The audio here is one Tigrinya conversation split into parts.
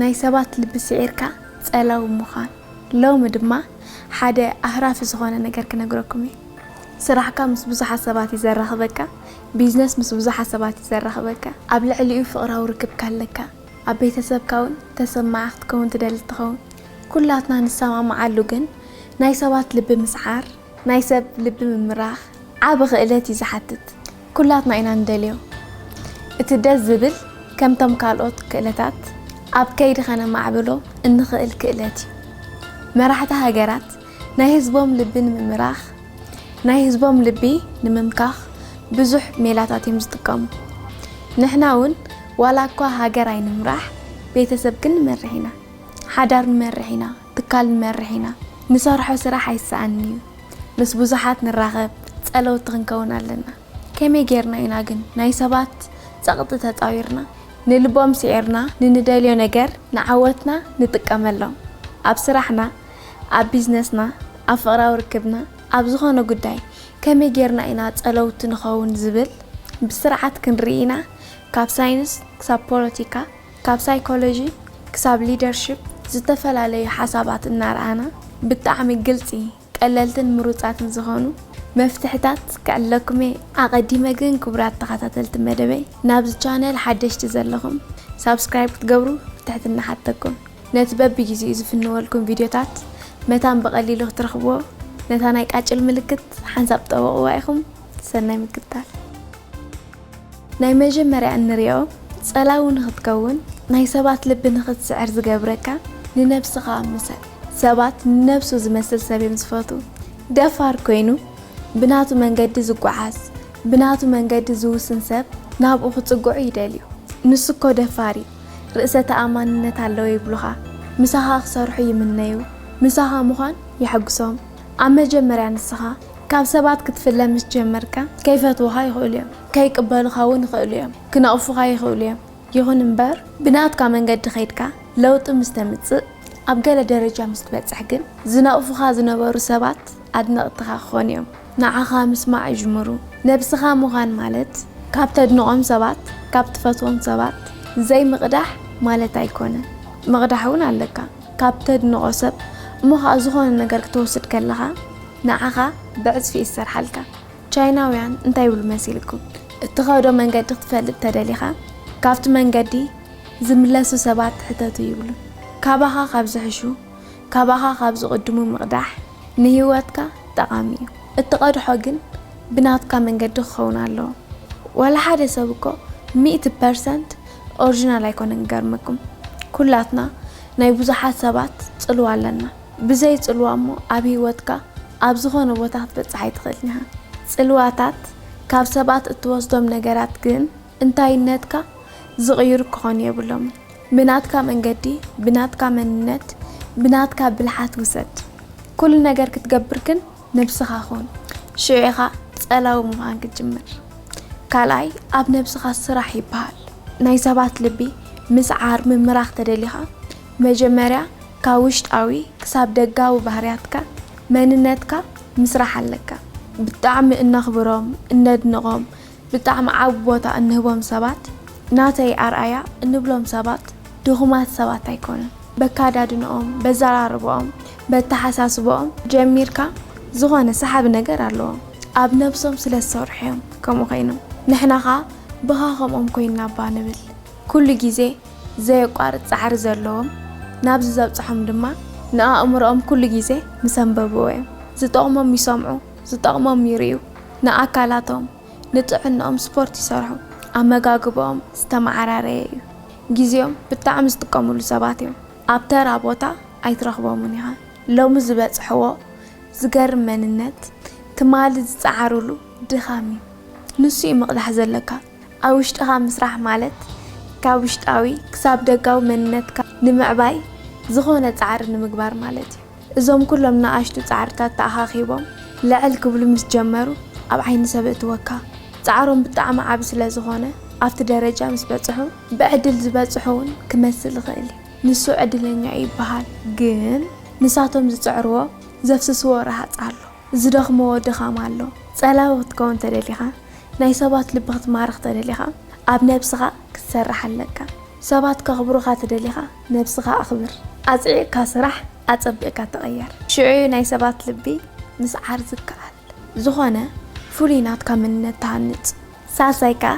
ናይ ሰባት ልቢ ስዒርካ ጸላዊ ምዃን። ሎሚ ድማ ሓደ ኣህራፊ ዝኾነ ነገር ክነግረኩም እየ። ስራሕካ ምስ ብዙሓት ሰባት እዩ ዘራኽበካ። ቢዝነስ ምስ ብዙሓት ሰባት እዩ ዘራኽበካ። ኣብ ልዕሊኡ ፍቕራዊ ርክብካ ኣለካ። ኣብ ቤተሰብካ እውን ተሰማዒ ክትከውን ትደሊ ትኸውን። ኩላትና ንሰማማዓሉ ግን ናይ ሰባት ልቢ ምስዓር፣ ናይ ሰብ ልቢ ምምራኽ ዓቢ ክእለት እዩ ዝሓትት። ኩላትና ኢና ንደልዮ። እቲ ደስ ዝብል ከምቶም ካልኦት ክእለታት ኣብ ከይዲ ከነማዕብሎ እንኽእል ክእለት እዩ። መራሕቲ ሃገራት ናይ ህዝቦም ልቢ ንምምራኽ፣ ናይ ህዝቦም ልቢ ንምምካኽ ብዙሕ ሜላታት እዮም ዝጥቀሙ። ንሕና እውን ዋላ እኳ ሃገር ኣይንምራሕ፣ ቤተሰብ ግን ንመርሕ ኢና። ሓዳር ንመርሕ ኢና፣ ትካል ንመርሕ ኢና። ንሰርሖ ስራሕ ኣይሰኣንን እዩ። ምስ ብዙሓት ንራኸብ፣ ጸለውቲ ክንከውን ኣለና። ከመይ ጌርና ኢና ግን ናይ ሰባት ጸቕጢ ተጻዊርና፣ ንልቦም ስዒርና፣ ንንደልዮ ነገር ንዓወትና ንጥቀመሎም? ኣብ ስራሕና፣ ኣብ ቢዝነስና፣ ኣብ ፍቕራዊ ርክብና፣ ኣብ ዝኾነ ጉዳይ ከመይ ጌርና ኢና ጸለውቲ ንኸውን ዝብል ብስርዓት ክንርኢ ኢና። ካብ ሳይንስ ክሳብ ፖለቲካ፣ ካብ ሳይኮሎጂ ክሳብ ሊደርሺፕ ዝተፈላለዩ ሓሳባት እናረኣና ብጣዕሚ ግልጺ ቀለልትን ምሩጻትን ዝኾኑ መፍትሕታት ክዕለኩም እየ። ኣቐዲመ ግን ክቡራት ተኸታተልቲ መደበይ ናብዚ ቻነል ሓደሽቲ ዘለኹም ሳብስክራይብ ክትገብሩ ብትሕትና ሓተኩም። ነቲ በብግዜኡ ዝፍንወልኩም ቪድዮታት መታን ብቐሊሉ ክትረኽብዎ ነታ ናይ ቃጭል ምልክት ሓንሳብ ጠወቕዋ ኢኹም። ሰናይ ምክትታል። ናይ መጀመርያ እንሪኦ ጸላዊ ንኽትከውን ናይ ሰባት ልቢ ንኽትስዕር ዝገብረካ ንነብስኻ ምሰል። ሰባት ንነብሱ ዝመስል ሰብ እዮም ዝፈትዉ። ደፋር ኮይኑ ብናቱ መንገዲ ዝጓዓዝ፣ ብናቱ መንገዲ ዝውስን ሰብ ናብኡ ክጽግዑ ይደልዩ። ንሱ እኮ ደፋር እዩ፣ ርእሰ ተኣማንነት ኣለዎ ይብሉኻ። ምሳኻ ክሰርሑ ይምነዩ፣ ምሳኻ ምዃን የሐጉሶም። ኣብ መጀመርያ ንስኻ ካብ ሰባት ክትፍለ ምስ ጀመርካ ከይፈትዉኻ ይኽእሉ እዮም፣ ከይቅበሉኻ እውን ይኽእሉ እዮም፣ ክነቕፉኻ ይኽእሉ እዮም። ይኹን እምበር ብናትካ መንገዲ ከይድካ ለውጢ ምስ ተምጽእ፣ ኣብ ገለ ደረጃ ምስ ትበጽሕ ግን ዝነቕፉኻ ዝነበሩ ሰባት ኣድነቕትኻ ክኾኑ እዮም። ንዓኻ ምስማዕ ይጅምሩ። ነብስኻ ምዃን ማለት ካብ ተድንቖም ሰባት፣ ካብ ትፈትዎም ሰባት ዘይምቕዳሕ ማለት ኣይኮነን። ምቕዳሕ እውን ኣለካ። ካብ ተድንቖ ሰብ እሞ ኸኣ ዝኾነ ነገር ክትወስድ ከለኻ ንዓኻ ብዕጽፊ እዩ ዝሰርሓልካ። ቻይናውያን እንታይ ይብሉ መሲልኩም? እትኸዶ መንገዲ ክትፈልጥ ተደሊኻ ካብቲ መንገዲ ዝምለሱ ሰባት ሕተቱ ይብሉ። ካባኻ ካብ ዝሕሹ፣ ካባኻ ካብ ዝቕድሙ ምቕዳሕ ንህይወትካ ጠቓሚ እዩ። እትቐድሖ ግን ብናትካ መንገዲ ክኸውን ኣለዎ። ዋላ ሓደ ሰብ እኮ ሚእቲ ፐርሰንት ኦሪጂናል ኣይኮነን። ክገርመኩም ኩላትና ናይ ብዙሓት ሰባት ጽልዋ ኣለና። ብዘይ ጽልዋ እሞ ኣብ ህይወትካ ኣብ ዝኾነ ቦታ ክትበጽሕ ኣይትኽእልን ኢኻ። ጽልዋታት ካብ ሰባት እትወስዶም ነገራት ግን እንታይነትካ ዝቕይሩ ክኾኑ የብሎምን። ብናትካ መንገዲ፣ ብናትካ መንነት፣ ብናትካ ብልሓት ውሰድ። ኩሉ ነገር ክትገብር ግን ነብስኻ ኩን። ሽዑ ኢኻ ጸላዊ ምዃን ክትጅምር። ካልኣይ፣ ኣብ ነብስኻ ስራሕ ይበሃል። ናይ ሰባት ልቢ ምስዓር፣ ምምራኽ ተደሊኻ፣ መጀመርያ ካብ ውሽጣዊ ክሳብ ደጋዊ ባህርያትካ፣ መንነትካ ምስራሕ ኣለካ። ብጣዕሚ እነኽብሮም፣ እነድንቖም፣ ብጣዕሚ ዓቢ ቦታ እንህቦም ሰባት፣ ናተይ ኣርኣያ እንብሎም ሰባት ድኹማት ሰባት ኣይኮኑን። በካዳድንኦም፣ በዘራርብኦም፣ በተሓሳስብኦም ጀሚርካ ዝኾነ ሰሓቢ ነገር ኣለዎም። ኣብ ነብሶም ስለ ዝሰርሑ እዮም ከምኡ ኮይኖም። ንሕና ኸኣ ብኻ ከምኦም ኮይንና እባ ንብል። ኩሉ ግዜ ዘየቋርጽ ጻዕሪ ዘለዎም፣ ናብዚ ዘብጽሖም ድማ ንኣእምሮኦም ኩሉ ግዜ ምስ ኣንበብዎ እዮም። ዝጠቕሞም ይሰምዑ፣ ዝጠቕሞም ይርእዩ። ንኣካላቶም፣ ንጥዕንኦም ስፖርት ይሰርሑ። ኣመጋግባኦም ዝተመዓራረየ እዩ። ግዜኦም ብጣዕሚ ዝጥቀምሉ ሰባት እዮም። ኣብ ተራ ቦታ ኣይትረኽቦምን ኢኻ። ሎሚ ዝበጽሕዎ ዝገርም መንነት ትማሊ ዝጸዓሩሉ ድኻም እዩ። ንሱ እዩ ምቕዳሕ ዘለካ። ኣብ ውሽጥኻ ምስራሕ ማለት ካብ ውሽጣዊ ክሳብ ደጋዊ መንነትካ ንምዕባይ ዝኾነ ጻዕሪ ንምግባር ማለት እዩ። እዞም ኩሎም ንኣሽቱ ጻዕርታት ተኣኻኺቦም ልዕል ክብሉ ምስ ጀመሩ ኣብ ዓይኒ ሰብ እእትወካ። ጻዕሮም ብጣዕሚ ዓቢ ስለ ዝኾነ ኣብቲ ደረጃ ምስ በጽሑ ብዕድል ዝበጽሑ እውን ክመስል ይኽእል እዩ። ንሱ ዕድለኛ እዩ ይበሃል። ግን ንሳቶም ዝጽዕርዎ ዘፍስስዎ ረሃጽ ኣሎ። ዝደኽምዎ ድኻም ኣሎ። ጸላዊ ክትከውን ተደሊኻ፣ ናይ ሰባት ልቢ ክትማርኽ ተደሊኻ፣ ኣብ ነብስኻ ክትሰርሕ ኣለካ። ሰባት ከኽብሩኻ ተደሊኻ ነብስኻ ኣኽብር። ኣጽዒቕካ ስራሕ፣ ኣጸቢቕካ ተቐየር። ሽዑ ናይ ሰባት ልቢ ምስዓር ዝከኣል። ዝኾነ ፍሉይ ናትካ መንነት ትሃንጽ። ሳልሳይ ከኣ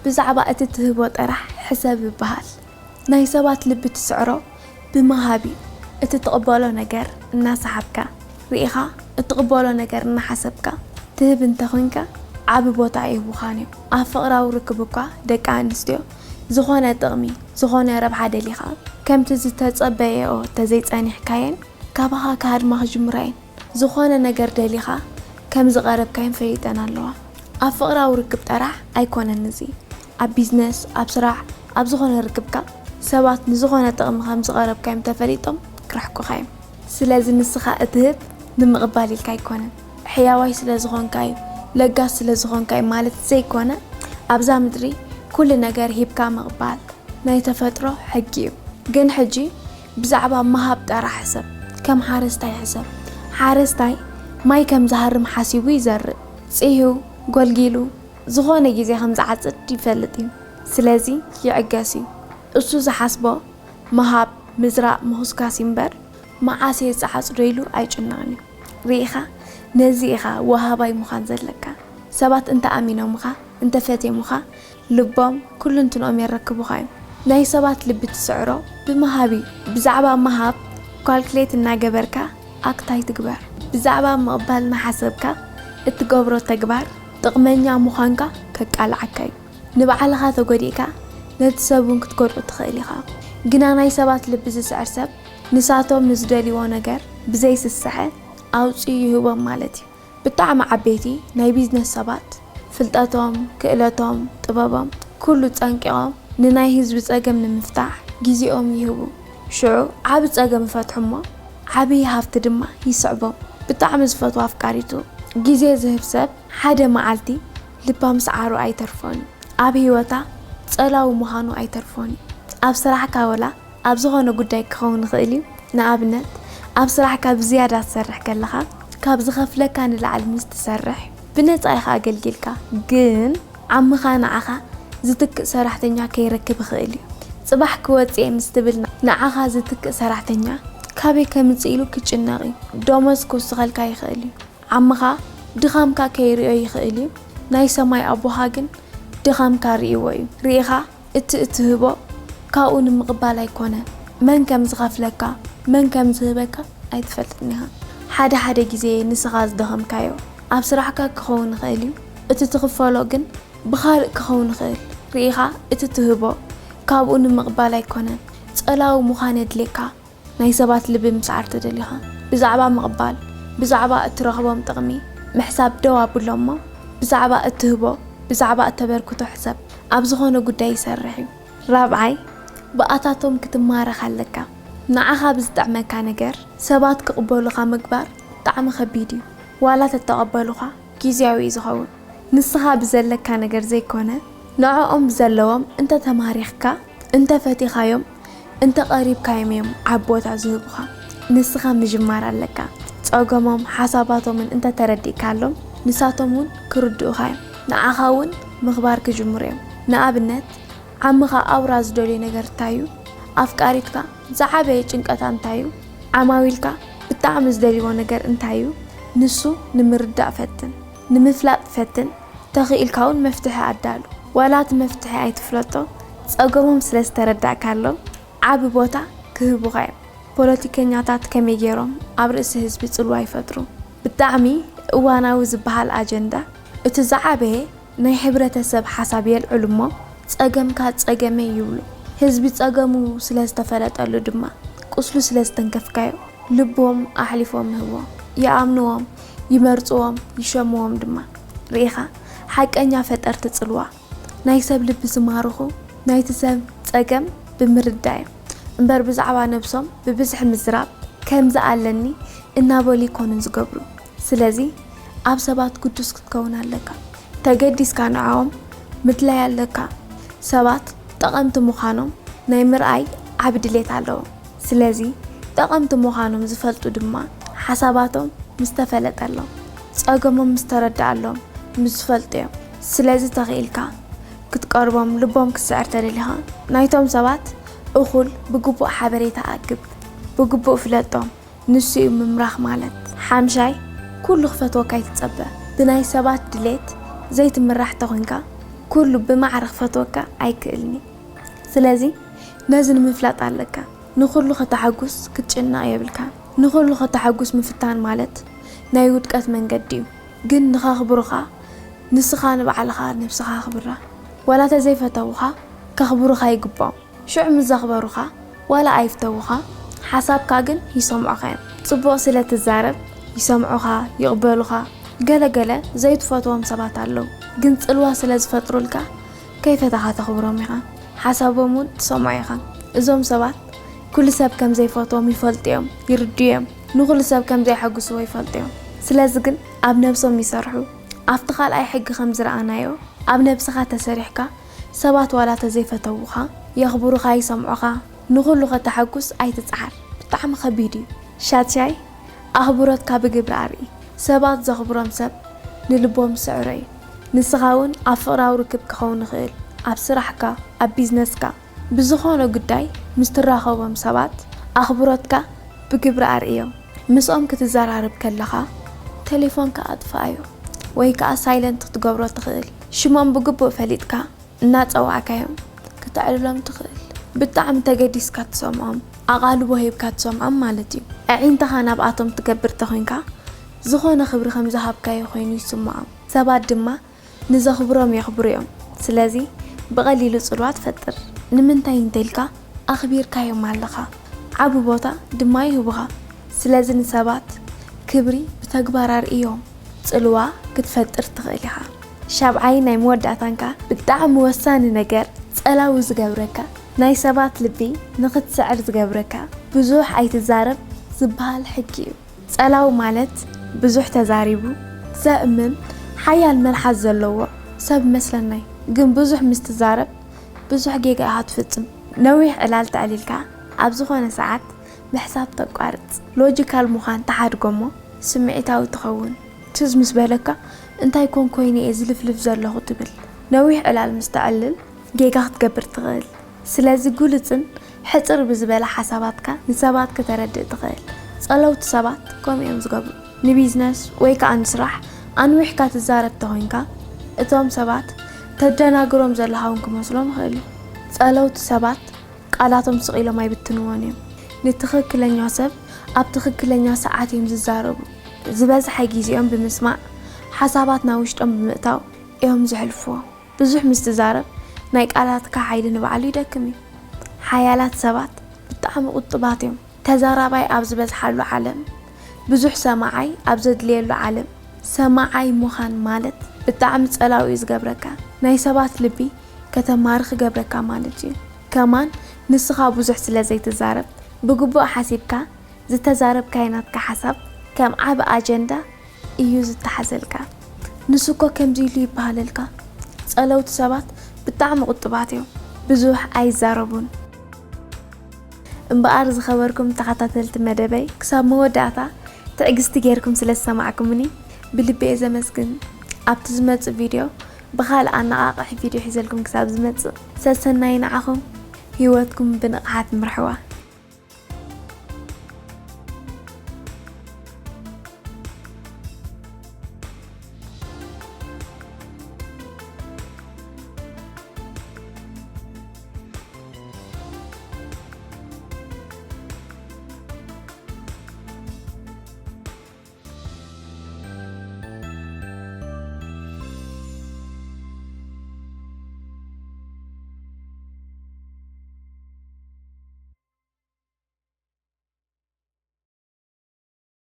ብዛዕባ እቲ ትህቦ ጥራሕ ሕሰብ ይበሃል። ናይ ሰባት ልቢ ትስዕሮ ብምሃብ እዩ። እቲ ትቕበሎ ነገር እናሰሓብካ ርኢኻ፣ እትቕበሎ ነገር እናሓሰብካ ትህብ እንተኾይንካ ዓቢ ቦታ ኣይህቡኻን እዮም። ኣብ ፍቕራዊ ርክብ እኳ ደቂ ኣንስትዮ ዝኾነ ጥቕሚ፣ ዝኾነ ረብሓ ደሊኻ ከምቲ ዝተጸበየኦ ተዘይጸኒሕካየን ካባኻ ክሃድማ ክጅምራ እየን። ዝኾነ ነገር ደሊኻ ከም ዝቐረብካየን ፈሊጠን ኣለዋ። ኣብ ፍቕራዊ ርክብ ጥራሕ ኣይኮነን እዚ። ኣብ ቢዝነስ፣ ኣብ ስራሕ፣ ኣብ ዝኾነ ርክብካ ሰባት ንዝኾነ ጥቕሚ ከም ዝቐረብካዮም ተፈሊጦም ክርሕቁኻ እዮም። ስለዚ ንስኻ እትህብ ንምቕባል ኢልካ ኣይኮነን። ሕያዋይ ስለ ዝኾንካ እዩ፣ ለጋስ ስለ ዝኾንካ እዩ ማለት ዘይኮነ፣ ኣብዛ ምድሪ ኩሉ ነገር ሂብካ ምቕባል ናይ ተፈጥሮ ሕጊ እዩ። ግን ሕጂ ብዛዕባ ምሃብ ጥራሕ ሕሰብ። ከም ሓረስታይ ሕሰብ። ሓረስታይ ማይ ከም ዝሃርም ሓሲቡ ይዘርእ። ጽህዩ፣ ጎልጊሉ፣ ዝኾነ ግዜ ከም ዝዓጽድ ይፈልጥ እዩ። ስለዚ ይዕገስ እዩ። እሱ ዝሓስቦ ምሃብ፣ ምዝራእ፣ ምኹስኳስ እዩ እምበር፣ መዓስ እየ ዝዓጽዶ ኢሉ ኣይጭነቕን እዩ። ርኢኻ፣ ነዚ ኢኻ ወሃባይ ምዃን ዘለካ። ሰባት እንተ ኣሚኖምኻ፣ እንተ ፈትዮምኻ፣ ልቦም፣ ኩልንትንኦም የረክቡኻ እዮም። ናይ ሰባት ልቢ ትስዕሮ ብምሃብ እዩ። ብዛዕባ ምሃብ ኳልኩሌት እናገበርካ ኣክት ኣይትግበር። ብዛዕባ ምቕባል እናሓሰብካ እትገብሮ ተግባር ጥቕመኛ ምዃንካ ከቃልዓካ እዩ። ንባዕልኻ ተጎዲእካ ነቲ ሰብ እውን ክትጎድኦ ትኽእል ኢኻ። ግና ናይ ሰባት ልቢ ዝስዕር ሰብ ንሳቶም ንዝደልይዎ ነገር ብዘይስስዐ ኣውጺኡ ይህቦም ማለት እዩ። ብጣዕሚ ዓበይቲ ናይ ቢዝነስ ሰባት ፍልጠቶም፣ ክእለቶም፣ ጥበቦም ኩሉ ጸንቂቖም ንናይ ህዝቢ ጸገም ንምፍታሕ ግዜኦም ይህቡ። ሽዑ ዓቢ ጸገም ይፈትሑ እሞ ዓቢ ሃፍቲ ድማ ይስዕቦም። ብጣዕሚ ዝፈትዋ ኣፍቃሪቱ ግዜ ዝህብ ሰብ ሓደ መዓልቲ ልባ ምስዓሩ ኣይተርፎን እዩ። ኣብ ህይወታ ጸላዊ ምዃኑ ኣይተርፎን እዩ። ኣብ ስራሕካ ወላ ኣብ ዝኾነ ጉዳይ ክኸውን ይኽእል እዩ። ንኣብነት፣ ኣብ ስራሕካ ብዝያዳ ትሰርሕ ከለኻ፣ ካብ ዝኸፍለካ ንላዕሊ ምስ ትሰርሕ፣ ብነጻ ኢኻ ኣገልጊልካ። ግን ዓምኻ ንዓኻ ዝትክእ ሰራሕተኛ ከይረክብ ይኽእል እዩ። ጽባሕ ክወጽእ እየ ምስ ትብል፣ ንዓኻ ዝትክእ ሰራሕተኛ ካበይ ከምጽእ ኢሉ ክጭነቕ እዩ። ደሞዝ ክውስኸልካ ይኽእል እዩ። ዓምኻ ድኻምካ ከይርእዮ ይኽእል እዩ። ናይ ሰማይ ኣቦኻ ግን ድኻምካ ርእይዎ እዩ። ርኢኻ እቲ እትህቦ ካብኡ ንምቕባል ኣይኮነን። መን ከም ዝኸፍለካ፣ መን ከም ዝህበካ ኣይትፈልጥን ኢኻ። ሓደ ሓደ ግዜ ንስኻ ዝደኸምካዮ ኣብ ስራሕካ ክኸውን ይኽእል እዩ። እቲ ትኽፈሎ ግን ብኻልእ ክኸውን ይኽእል። ርኢኻ እቲ ትህቦ ካብኡ ንምቕባል ኣይኮነን። ጸላዊ ምዃን የድልየካ። ናይ ሰባት ልቢ ምስዓር ተደሊኻ፣ ብዛዕባ ምቕባል፣ ብዛዕባ እትረኽቦም ጥቕሚ ምሕሳብ ደው ኣብሎ እሞ፣ ብዛዕባ እትህቦ፣ ብዛዕባ እተበርክቶ ሕሰብ። ኣብ ዝኾነ ጉዳይ ይሰርሕ እዩ። ራብዓይ፣ ብኣታቶም ክትማረኽ ኣለካ። ንዓኻ ብዝጥዕመካ ነገር ሰባት ክቕበሉኻ ምግባር ብጣዕሚ ከቢድ እዩ። ዋላ ተተቐበሉኻ፣ ግዝያዊ እዩ ዝኸውን። ንስኻ ብዘለካ ነገር ዘይኮነ፣ ንዕኦም ብዘለዎም እንተ ተማሪኽካ፣ እንተ ፈቲኻዮም፣ እንተ ቀሪብካዮም እዮም ዓቢ ቦታ ዝህቡኻ። ንስኻ ምጅማር ኣለካ። ጸገሞም፣ ሓሳባቶምን እንተ ተረዲእካሎም፣ ንሳቶም እውን ክርድኡኻ እዮም። ንዓኻ እውን ምኽባር ክጅምሩ እዮም። ንኣብነት፣ ዓምኻ ኣውራ ዝደልዮ ነገር እንታይ እዩ? ኣፍቃሪትካ ዝዓበየ ጭንቀታ እንታይ እዩ? ዓማዊልካ ብጣዕሚ ዝደልይዎ ነገር እንታይ እዩ? ንሱ ንምርዳእ ፈትን። ንምፍላጥ ፈትን። ተኽኢልካ እውን መፍትሒ ኣዳሉ። ዋላ እቲ መፍትሒ ኣይትፍለጦ፣ ጸገሞም ስለ ዝተረዳእካሎም ዓቢ ቦታ ክህቡኻ እዮም። ፖለቲከኛታት ከመይ ገይሮም ኣብ ርእሲ ህዝቢ ጽልዋ ይፈጥሩ? ብጣዕሚ እዋናዊ ዝበሃል ኣጀንዳ፣ እቲ ዝዓበየ ናይ ሕብረተሰብ ሓሳብ የልዕሉ እሞ፣ ጸገምካ ጸገመይ ይብሉ። ህዝቢ ጸገሙ ስለ ዝተፈለጠሉ ድማ፣ ቁስሉ ስለ ዝተንከፍካዮ፣ ልቦም ኣሕሊፎም ይህብዎም። ይኣምንዎም፣ ይመርጽዎም፣ ይሸምዎም ድማ። ርኢኻ፣ ሓቀኛ ፈጠርቲ ጽልዋ፣ ናይ ሰብ ልቢ ዝማርኹ፣ ናይቲ ሰብ ጸገም ብምርዳእ እዮም። እምበር ብዛዕባ ነብሶም ብብዝሒ ምዝራብ፣ ከምዚ ኣለኒ እናበሉ ኣይኮኑን ዝገብሩ። ስለዚ ኣብ ሰባት ግዱስ ክትከውን ኣለካ። ተገዲስካ ንዕኦም ምድላይ ኣለካ። ሰባት ጠቐምቲ ምዃኖም ናይ ምርኣይ ዓቢ ድሌት ኣለዎም። ስለዚ ጠቐምቲ ምዃኖም ዝፈልጡ ድማ ሓሳባቶም ምስ ተፈለጠሎም፣ ጸገሞም ምስ ተረድኣሎም ምስ ዝፈልጡ እዮም። ስለዚ ተኽኢልካ ክትቀርቦም ልቦም ክትስዕር ተደሊኻ፣ ናይቶም ሰባት እኹል ብግቡእ ሓበሬታ ኣክብ፣ ብግቡእ ፍለጦም። ንሱ እዩ ምምራኽ ማለት። ሓምሻይ፣ ኩሉ ክፈትወካ ኣይትጸበ። ብናይ ሰባት ድሌት ዘይትምራሕ ተኾንካ፣ ኩሉ ብማዕረ ክፈትወካ ኣይክእልኒ። ስለዚ ነዚ ንምፍላጥ ኣለካ። ንኹሉ ከተሓጉስ ክትጭነቕ የብልካ። ንኹሉ ከተሓጉስ ምፍታን ማለት ናይ ውድቀት መንገዲ እዩ። ግን ንኸኽብሩኻ ንስኻ ንባዕልኻ ነብስኻ ኣኽብራ። ዋላ ተዘይፈተውኻ ከኽብሩኻ ይግባኦም። ሽዑ ምስ ዘኽበሩኻ ዋላ ኣይፍተውኻ ሓሳብካ ግን ይሰምዑኻ እዮም። ጽቡቕ ስለ ትዛረብ ይሰምዑኻ፣ ይቕበሉኻ። ገለ ገለ ዘይትፈትዎም ሰባት ኣለዉ፣ ግን ጽልዋ ስለ ዝፈጥሩልካ ከይፈተኻ ተኽብሮም ኢኻ። ሓሳቦም እውን ትሰምዖ ኢኻ። እዞም ሰባት ኩሉ ሰብ ከም ዘይፈትዎም ይፈልጡ እዮም፣ ይርድኡ እዮም። ንኹሉ ሰብ ከም ዘይሐጉስዎ ይፈልጡ እዮም። ስለዚ ግን ኣብ ነብሶም ይሰርሑ። ኣብቲ ካልኣይ ሕጊ ከም ዝረኣናዮ ኣብ ነብስኻ ተሰሪሕካ ሰባት ዋላ ተዘይፈተውኻ የኽብሩኻ፣ ይሰምዑኻ። ንኹሉ ከተሓጉስ ኣይትጽዓር። ብጣዕሚ ከቢድ እዩ። ሻትሻይ ኣኽብሮትካ ብግብሪ ኣርኢ። ሰባት ዘኽብሮም ሰብ ንልቦም ስዕሮ እዩ። ንስኻ እውን ኣብ ፍቕራዊ ርክብ ክኸውን ይኽእል፣ ኣብ ስራሕካ፣ ኣብ ቢዝነስካ፣ ብዝኾነ ጉዳይ ምስ ትራኸቦም ሰባት ኣኽብሮትካ ብግብሪ ኣርእዮም። ምስኦም ክትዘራረብ ከለኻ ቴሌፎንካ ኣጥፍኣዮ ወይ ከኣ ሳይለንት ክትገብሮ ትኽእል። ሽሞም ብግቡእ ፈሊጥካ እናጸዋዕካዮም ክተዕልሎም ትኽእል። ብጣዕሚ ተገዲስካ ትሰምዖም፣ ኣቓልቦ ሂብካ ትሰምዖም ማለት እዩ። ኣዒንትኻ ናብኣቶም ትገብር ተኾይንካ ዝኾነ ክብሪ ከም ዝሃብካዮ ኮይኑ ይስምዖም። ሰባት ድማ ንዘኽብሮም የኽብሩ እዮም። ስለዚ ብቐሊሉ ጽልዋ ትፈጥር። ንምንታይ እንተኢልካ ኣኽቢርካዮም ኣለኻ። ዓቢ ቦታ ድማ ይህቡኻ። ስለዚ ንሰባት ክብሪ ብተግባር ኣርእዮም። ጽልዋ ክትፈጥር ትኽእል ኢኻ። ሻብዓይ ናይ መወዳእታንካ ብጣዕሚ ወሳኒ ነገር ጸላዊ ዝገብረካ ናይ ሰባት ልቢ ንኽትስዕር ዝገብረካ ብዙሕ ኣይትዛረብ ዝበሃል ሕጊ እዩ። ጸላዊ ማለት ብዙሕ ተዛሪቡ ዘእምን ሓያል መልሓስ ዘለዎ ሰብ መስለናይ። ግን ብዙሕ ምስ ትዛረብ ብዙሕ ጌጋ ኢኻ ትፍጽም። ነዊሕ ዕላል ተዕሊልካ ኣብ ዝኾነ ሰዓት ምሕሳብ ተቋርጽ። ሎጂካል ምዃን ትሓድጎ እሞ ስምዒታዊ ትኸውን። ትዝ ምስ በለካ እንታይ ኮን ኮይነ እየ ዝልፍልፍ ዘለኹ ትብል። ነዊሕ ዕላል ምስ ተዕልል ጌጋ ክትገብር ትኽእል። ስለዚ ግሉጽን ሕጽር ብዝበለ ሓሳባትካ ንሰባት ከተረድእ ትኽእል። ጸለውቲ ሰባት ከምኡ እዮም ዝገብሩ። ንቢዝነስ ወይ ከኣ ንስራሕ ኣንዊሕካ ትዛረብ ተኾይንካ እቶም ሰባት ተደናግሮም ዘለኻ እውን ክመስሎም ይኽእል እዩ። ጸለውቲ ሰባት ቃላቶም ስቕ ኢሎም ኣይብትንዎን እዮም። ንትኽክለኛ ሰብ ኣብ ትኽክለኛ ሰዓት እዮም ዝዛረቡ። ዝበዝሐ ግዜኦም ብምስማዕ ሓሳባት ናብ ውሽጦም ብምእታው እዮም ዘሕልፍዎ። ብዙሕ ምስ ትዛረብ ናይ ቃላትካ ሓይሊ ንባዕሉ ይደክም እዩ። ሓያላት ሰባት ብጣዕሚ ቁጡባት እዮም። ተዛራባይ ኣብ ዝበዝሓሉ ዓለም፣ ብዙሕ ሰማዓይ ኣብ ዘድልየሉ ዓለም፣ ሰማዓይ ምዃን ማለት ብጣዕሚ ጸላዊ እዩ ዝገብረካ። ናይ ሰባት ልቢ ከተማርኽ ይገብረካ ማለት እዩ። ከማን ንስኻ ብዙሕ ስለ ዘይትዛረብ፣ ብግቡእ ሓሲብካ ዝተዛረብካዮ ናትካ ሓሳብ ከም ዓቢ ኣጀንዳ እዩ ዝተሓዘልካ። ንሱ እኮ ከምዚ ኢሉ ይበሃለልካ። ጸለውቲ ሰባት ብጣዕሚ ቁጡባት እዮም። ብዙሕ ኣይዛረቡን። እምበኣር ዝኸበርኩም ተኸታተልቲ መደበይ፣ ክሳብ መወዳእታ ትዕግስቲ ጌርኩም ስለ ዝሰማዕኩምኒ ብልቢ እየ ዘመስግን። ኣብቲ ዝመጽእ ቪድዮ ብኻልእ ኣነቓቕሒ ቪድዮ ሒዘልኩም ክሳብ ዝመጽእ ሰሰናይ ንዓኹም። ህይወትኩም ብንቕሓት ምርሕዋ።